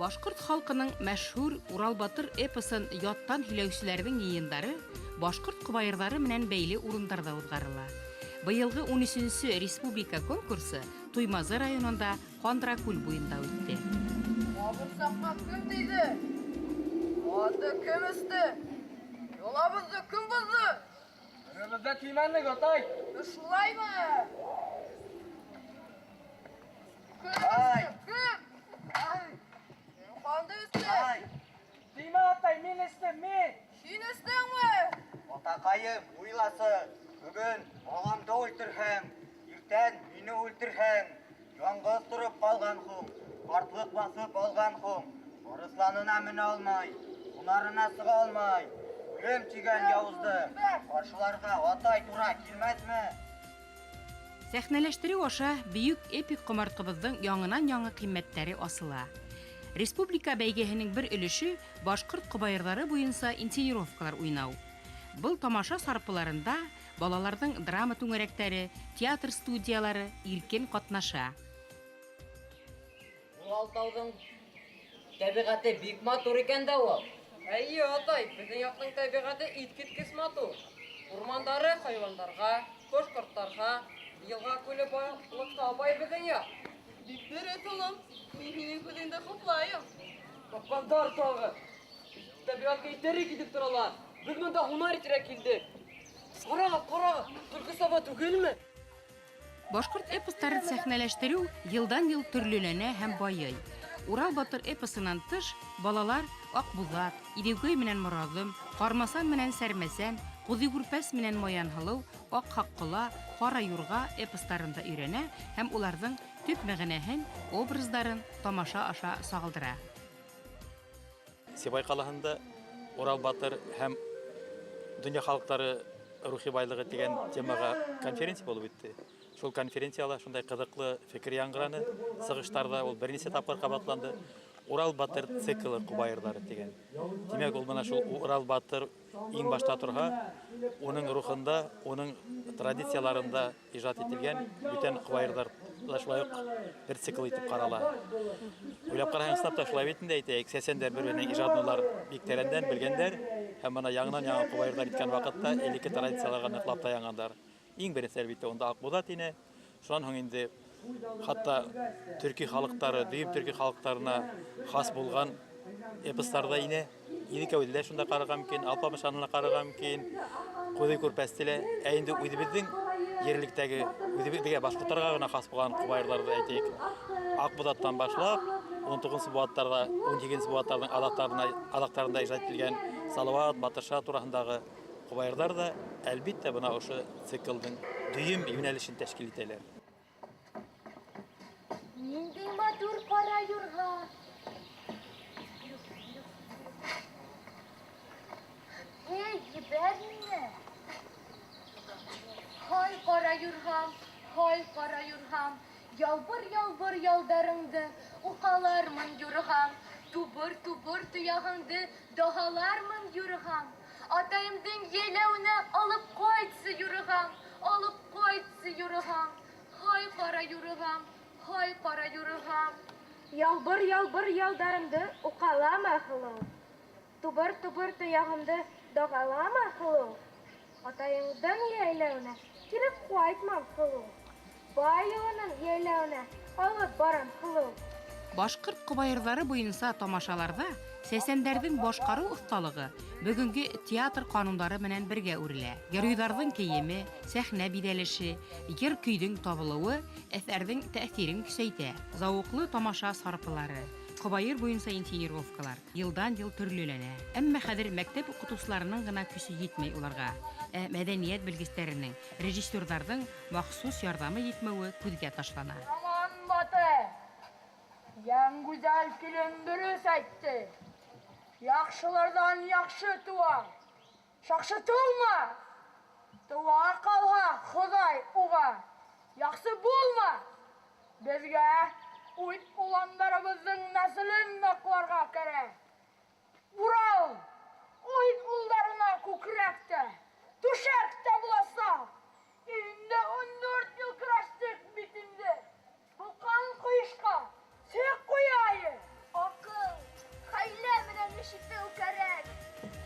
Башҡорт халҡының мәшһүр Урал батыр эпосын яттан һөйләүселәрҙең йыйындары башҡорт ҡобайырҙары менән бәйле урындарҙа уҙғарыла. Быйылғы 13-нсө республика конкурсы Туймазы районында Ҡандракүл буйында үтте. Ҡабырсаҡҡа кем тейҙе? Ҡанды кем эсте? Йолабыҙҙы кем боҙҙо? Беребеҙ ҙә теймәнек, атай. Шулаймы? Кем эсте? Кем? Кем ҡанды эсте? Теймә, атай, мин эстем, мин. Һин эстеңме? Атаҡайым, уйласы, бөгөн баламды үлтерһәң, иртән мине үлтерһәң, яңғыҙ тороп ҡалған һуң, ҡартлыҡ баҫып алған һуң, арыҫланына менә алмай, һунарына сыға алмай, үлем тигән яуызды ҡаршыларға атай тура килмәҫме? Сәхнәләштереү аша бөйөк эпик ҡомартҡыбыҙҙың яңынан-яңы ҡиммәттәре асыла. Республика бәйгеһенең бер өлөшө башҡорт ҡобайырҙары буйынса инсценировкалар уйнау. Был тамаша сарпыларында балаларҙың драма түңәрәктәре, театр студиялары иркен ҡатнаша. Уралтауҙың тәбиғәте бик матур икән дә ул. Әйе, атай, беҙҙең яҡтың тәбиғәте иҫкиткес матур. Урмандары хайуандарға, ҡош-ҡорттарға, йылға-күле байлыҡҡа бай беҙҙең яҡ. Бик дөрөҫ, улым. Мин һинең һүҙеңде хуплайым. Капҡандар тағы. Тәбиғәткә иҫтәре китеп торалар. Беҙ бында һунар итергә килдек. Ҡарағыҙ, ҡарағыҙ, төлкө саба түгелме? Башҡорт эпостарын сәхнәләштереү йылдан-йыл төрлөләнә һәм байый. Урал батыр эпосынан тыш, балалар Аҡбуҙат, Иҙеүкәй менән Мораҙым, Ҡармасан менән Сәрмәсән, Ҡуҙыйкүрпәс менән Маянһылыу, Аҡһаҡ-Ҡола, Ҡара юрға эпостарын да өйрәнә һәм уларҙың төп мәғәнәһен, образдарын тамаша аша сағылдыра. Сибай ҡалаһында Урал батыр һәм донъя халыҡтары рухи байлығы тигән темаға конференция булып үтте. Шул конференцияла шундай ҡыҙыҡлы фекер яңғыраны. Сығыштарҙа ул бер нисә тапҡыр ҡабатланды. Урал батыр циклы ҡобайырҙары тигән. Тимәк, ул бына шул Урал батыр иң башта торһа, уның рухында, уның традицияларында ижад ителгән бүтән ҡобайырҙар ла шулай уҡ бер цикл итеп ҡарала. Уйлап ҡараһаң, ысынлап та шулай бит инде, әйтәйек, сәсәндәр бер-береһенең ижадын улар бик тәрәндән белгәндәр һәм бына яңынан-яңы ҡобайырҙар иткән ваҡытта элекке традицияларға ныҡлап таянғандар. Иң беренсе, әлбиттә, унда Аҡбуҙат ине. Шунан һуң инде хатта төрки халыҡтары, дөйөм төрки халыҡтарына хас булған эпостар ҙа ине. Иҙекәүҙе лә шунда ҡарарға мөмкин, Алпамышаны ла ҡарарға мөмкин, Ҡуҙый Күрпәсте лә. Ә инде үҙебеҙҙең ерлектәге, үҙебеҙгә башҡорттарға ғына хас булған ҡобайырҙарҙы әйтәйек. Аҡбуҙаттан башлап, 19 быуаттарҙа, 18 быуаттарҙың аҙаҡтарында ижад ителгән Салауат, Батырша тураһындағы ҡобайырҙар ҙа, әлбиттә, бына ошо циклдың дөйөм йүнәлешен тәшкил итәләр. Ниндәй матур ҡара юрға! Эй, ебәр мине! Һай, ҡара юрғам, һай, ҡара юрғам, ялбыр-ялбыр ялдарыңды уҡалармын, юрғам, тубыр-тубыр тояғыңды даһалармын, юрғам. Атайымдың йәйләүенә алып ҡайтсы, юрғам, алып ҡайтсы, юрғам. Һай, ҡара юрғам, һай, ҡара юрғам. Ялбыр-ялбыр ялдарымды уҡалама, һылыу. Тубыр-тубыр тояғымды дағалама, һылыу. Атайыңдың йәйләүенә кире ҡайтмам, һылыу. Бай улының йәйләүенә алып барам, һылыу. Башҡорт ҡобайырҙары буйынса тамашаларҙа сәсәндәрҙең башҡарыу оҫталығы бөгөнгө театр ҡанундары менән бергә үрелә. Геройҙарҙың кейеме, сәхнә биҙәлеше, йыр-көйҙөң табылыуы әҫәрҙең тәьҫирен көсәйтә. Зауыҡлы тамаша сарпылары, ҡобайыр буйынса инсценировкалар йылдан-йыл төрлөләнә. Әммә хәҙер мәктәп уҡытыусыларының ғына көсө етмәй уларға, ә мәҙәниәт белгестәренең, режиссерҙарҙың махсус ярҙамы етмәүе күҙгә ташлана. Яман батыр, Йәнгүзәл килен дөрөҫ әйтте. Яҡшыларҙан яҡшы тыуа. Шаҡшы тыума, тыуа ҡалһа Хоҙай уға, яҡшы булма. Беҙгә үҙ уландарыбыҙҙың нәҫелен аҡларға кәрәк. Урал үҙ улдарына күкрәк тә, түшәк тә буласаҡ. Инде 14 йыл көрәштек бит инде. Был ҡан ҡойошҡа сик ҡуяйыҡ. Аҡыл, хәйлә менән эш итеү кәрәк.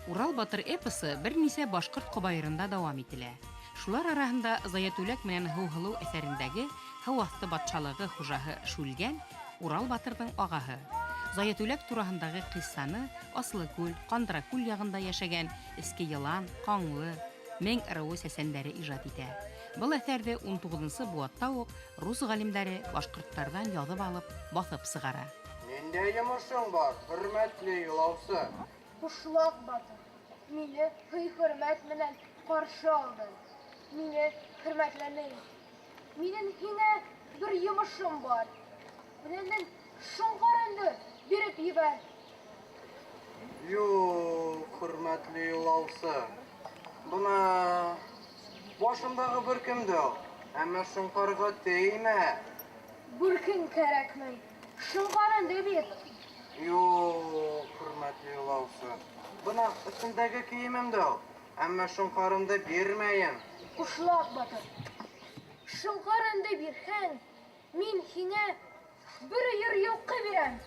Урал батыр эпосы бер нисә башҡорт ҡобайырында дауам ителә. Шулар араһында Заятүләк менән Һыуһылыу әҫәрендәге һыу аҫты батшалығы хужаһы Шүлгән Урал батырҙың ағаһы. Заятүләк тураһындағы ҡиссаны Аслыкүл, Ҡандракүл яғында йәшәгән Эске Йылан, Ҡаңлы, Мең ырыуы сәсәндәре ижад итә. Был әҫәрҙе 19-нсы быуатта уҡ рус ғалимдары башҡорттарҙан яҙып алып, баҫып сығара. Ниндәй йомошоң бар, хөрмәтле юлаусы? Ҡушлаҡ батыр, мине һый-хөрмәт менән ҡаршы алдың. Мине хөрмәтләнең. Минең һиңә бер йомошом бар. Үҙеңдең шоңҡарыңды биреп ебәр. Юҡ, хөрмәтле юлаусы. Бына башымдағы бөркемде ал, әммә шоңҡарға теймә. Бүркең кәрәкмәй, шоңҡарыңды бир. Юҡ, хөрмәтле юлаусы. Бына өҫтөмдәге кейемемде ал, әммә шоңҡарымды бирмәйем. Ҡушлаҡ батыр, шоңҡарыңды бирһәң, мин һиңә бер өйөр йылҡы бирәм.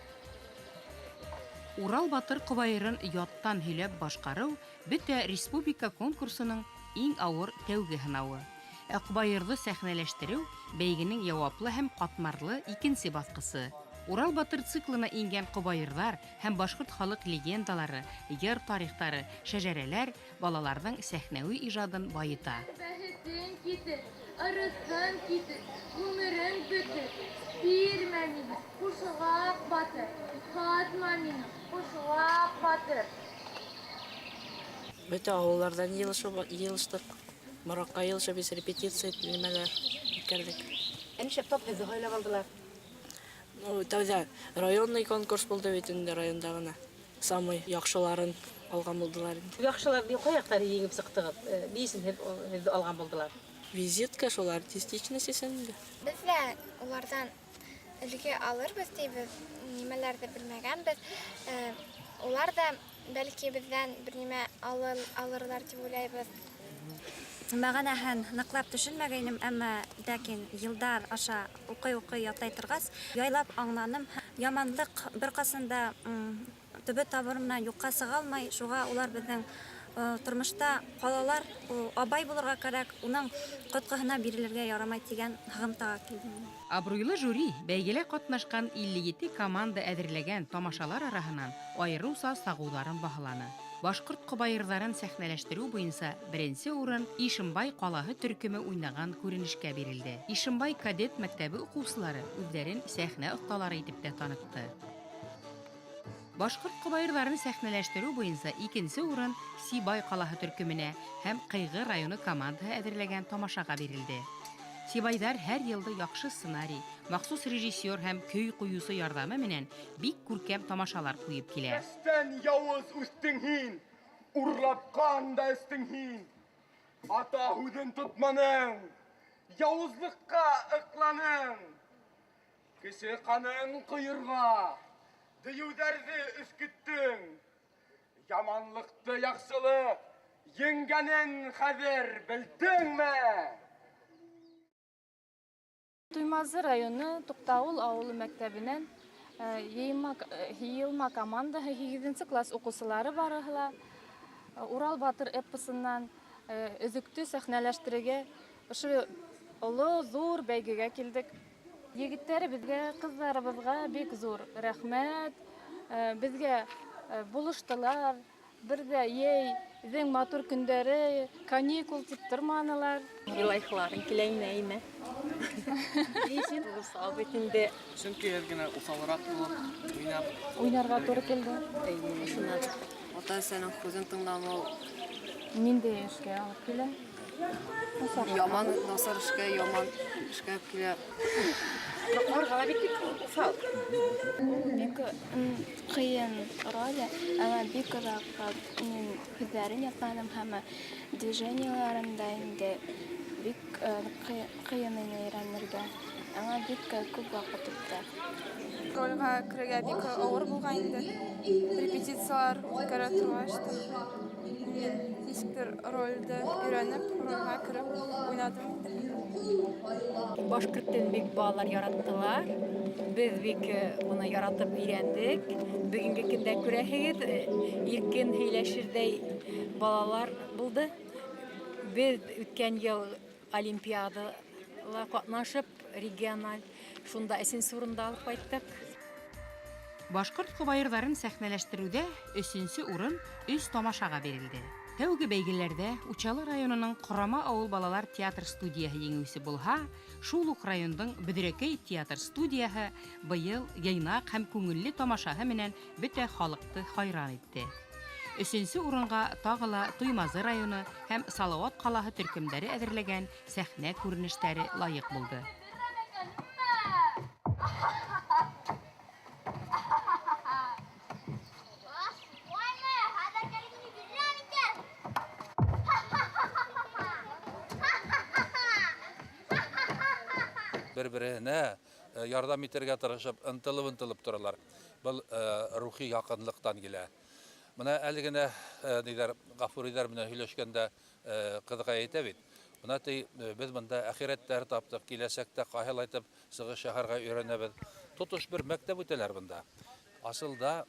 Урал батыр ҡобайырын яттан һөйләп башҡарыу бөтә республика конкурсының иң ауыр тәүге һынауы. Ә ҡобайырҙы сәхнәләштереү бәйгенең яуаплы һәм ҡатмарлы икенсе баҫҡысы. Урал батыр циклына ингән ҡобайырҙар һәм башҡорт халыҡ легендалары, йыр тарихтары, шәжәрәләр балаларҙың сәхнәүи ижадын байыта. Бәхетең китер, ырыҫың китер, ғүмерең бөтөр. Бирмә мине, ҡушылаҡ батыр, һатма мине, ҡушылаҡ батыр. Бөтә ауылдарҙан йыйылыштыҡ. Мораҡҡа йыйылышып, беҙ репетиция нимәләр үткәрҙек. Ә нишләп тап һеҙҙе һайлап алдылар? Ну, тәүҙә районный конкурс булды бит инде районда ғына. Самый яҡшыларын алған булдылар инде. Яҡшылар ҡай яҡтары еңеп сыҡтығыҙ? Ни өсөн һеҙҙе алған булдылар? Визитка шул артистичность инде. Беҙ ҙә уларҙан өлгө алырбыҙ тибеҙ, нимәләрҙе белмәгәнбеҙ. Улар ҙа бәлки беҙҙән бер нимә алырлар тип уйлайбыҙ. Мәғәнәһен ныҡлап төшөнмәгәйнем, әммә ләкин йылдар аша уҡый-уҡый ятлай торғас, яйлап аңланым. Яманлыҡ бер ҡасан да төбө табыры менән юҡҡа сыға алмай, шуға улар беҙҙең тормошта ҡалалар, абай булырға кәрәк, уның ҡотҡоһона бирелергә ярамай тигән һығымтаға килдем. Абруйлы жюри бәйгелә ҡатнашҡан 57 команда әҙерләгән тамашалар араһынан айырыуса сағыуҙарын баһаланы. Башҡорт ҡобайырҙарын сәхнәләштереү буйынса беренсе урын Ишембай ҡалаһы төркөмө уйнаған күренешкә бирелде. Ишембай кадет мәктәбе уҡыусылары үҙҙәрен сәхнә оҫталары итеп тә танытты. Башҡорт ҡобайырҙарын сәхнәләштереү буйынса икенсе урын Сибай ҡалаһы төркөмөнә һәм Ҡыйғы районы командаһы әҙерләгән тамашаға бирелде. Сибайҙар һәр йылды яҡшы сценарий, махсус режиссер һәм көй ҡуйыусы ярҙамы менән бик күркәм тамашалар ҡуйып килә. Әстән яуыз үҫтең һин, урлапҡан да эстең һин. Ата һүҙен тотманың, яуызлыҡҡа ыҡланың. Кеше ҡанын ҡойорға, дейеүҙәрҙе өҫкөттөң. Яманлыҡты яҡшылыҡ еңгәнен хәҙер белдеңме? Туймазы районы Туҡтауыл ауылы мәктәбенән йыйылма командаһы һигеҙенсе класс уҡыусылары барыһы ла Урал батыр эпосынан өҙөктө сәхнәләштерергә ошо оло ҙур бәйгегә килдек. Егеттәребеҙгә, ҡыҙҙарыбыҙға бик ҙур рәхмәт. Беҙгә булыштылар. Бер ҙә йәйҙең матур көндәре, каникул тип торманылар. Илайхларың килә инә, инә. Ни Уҫал бит инде. Сөнки әҙ генә уҫалыраҡ булып уйнап. Уйнарға тура килде. Эйе, шунан. Ата-әсәнең һүҙен тыңламау. Ниндәй эшкә алып килә? Яман, насар эшкә, яман эшкә алып килә. Ҡарға ла бит бик уҫал. Ул бик ҡыйын роль, әммә бик оҙаҡ мин һүҙҙәрен ятланым һәм движениеларын да инде бик ҡыйын ине өйрәнергә. Әммә бик күп ваҡыт үтте. Рольгә керергә бик авыр булган инде. Репетициялар үткәрә торгач та мин ничектер рольде өйрәнеп, рольгә кереп уйнадым инде. Башҡорт телен бик балалар яраттылар. Беҙ бик уны яратып өйрәндек. Бөгөнгө көндә күрәһегеҙ, иркен һөйләшерҙәй балалар булды. Беҙ үткән йыл олимпиадала ҡатнашып, региональ, шунда өсөнсө урынды алып ҡайттыҡ. Башҡорт ҡобайырҙарын сәхнәләштереүҙә өсөнсө урын өс тамашаға бирелде. Тәүге бәйгеләрҙә Учалы районының Ҡорама ауыл балалар театр студияһы еңеүсе булһа, шул уҡ райондың Бөҙрәкәй театр студияһы быйыл йыйнаҡ һәм күңелле тамашаһы менән бөтә халыҡты хайран итте. Өсөнсө урынға тағы ла Туймазы районы һәм Салауат ҡалаһы төркөмдәре әҙерләгән сәхнә күренештәре лайыҡ булды. Бер-береһенә ярҙам итергә тырышып, ынтылып-ынтылып торалар. Был рухи яҡынлыҡтан килә. Бына әле генә ниҙәр Ғафуриҙәр менән һөйләшкәндә ҡыҙға әйтә бит. Бына ти, беҙ бында әхирәттәр таптыҡ, киләсәктә ҡайһылайтып сығыш яһарға өйрәнәбеҙ. Тотош бер мәктәп үтәләр бында. Асылда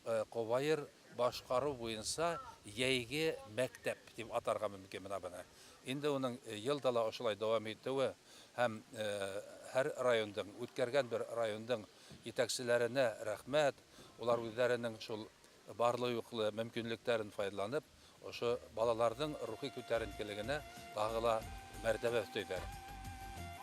ҡобайыр башҡарыу буйынса йәйге мәктәп тип атарға мөмкин бына быны. Инде уның йылда ла ошолай дауам итеүе һәм һәр райондың, үткәргән бер райондың етәкселәренә рәхмәт. Улар үҙҙәренең шул барлы-юҡлы мөмкинлектәрен файҙаланып, ошо балаларҙың рухи күтәренкелегенә тағы ла мәртәбә өҫтәйҙәр.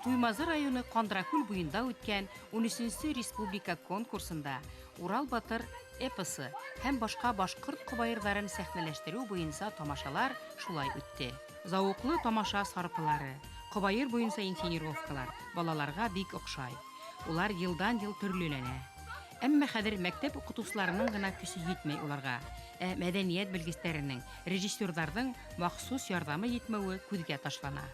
Туймазы районы Ҡандракүл буйында үткән 13-нсе республика конкурсында Урал батыр эпосы һәм башҡа башҡорт ҡобайырҙарын сәхнәләштереү буйынса тамашалар шулай үтте. Зауыҡлы тамаша сарпылары, ҡобайыр буйынса инсценировкалар балаларға бик оҡшай. Улар йылдан-йыл төрлөләнә. Әммә хәҙер мәктәп уҡытыусыларының ғына көсө етмәй уларға, ә мәҙәниәт белгестәренең, режиссерҙарҙың махсус ярҙамы етмәүе күҙгә ташлана.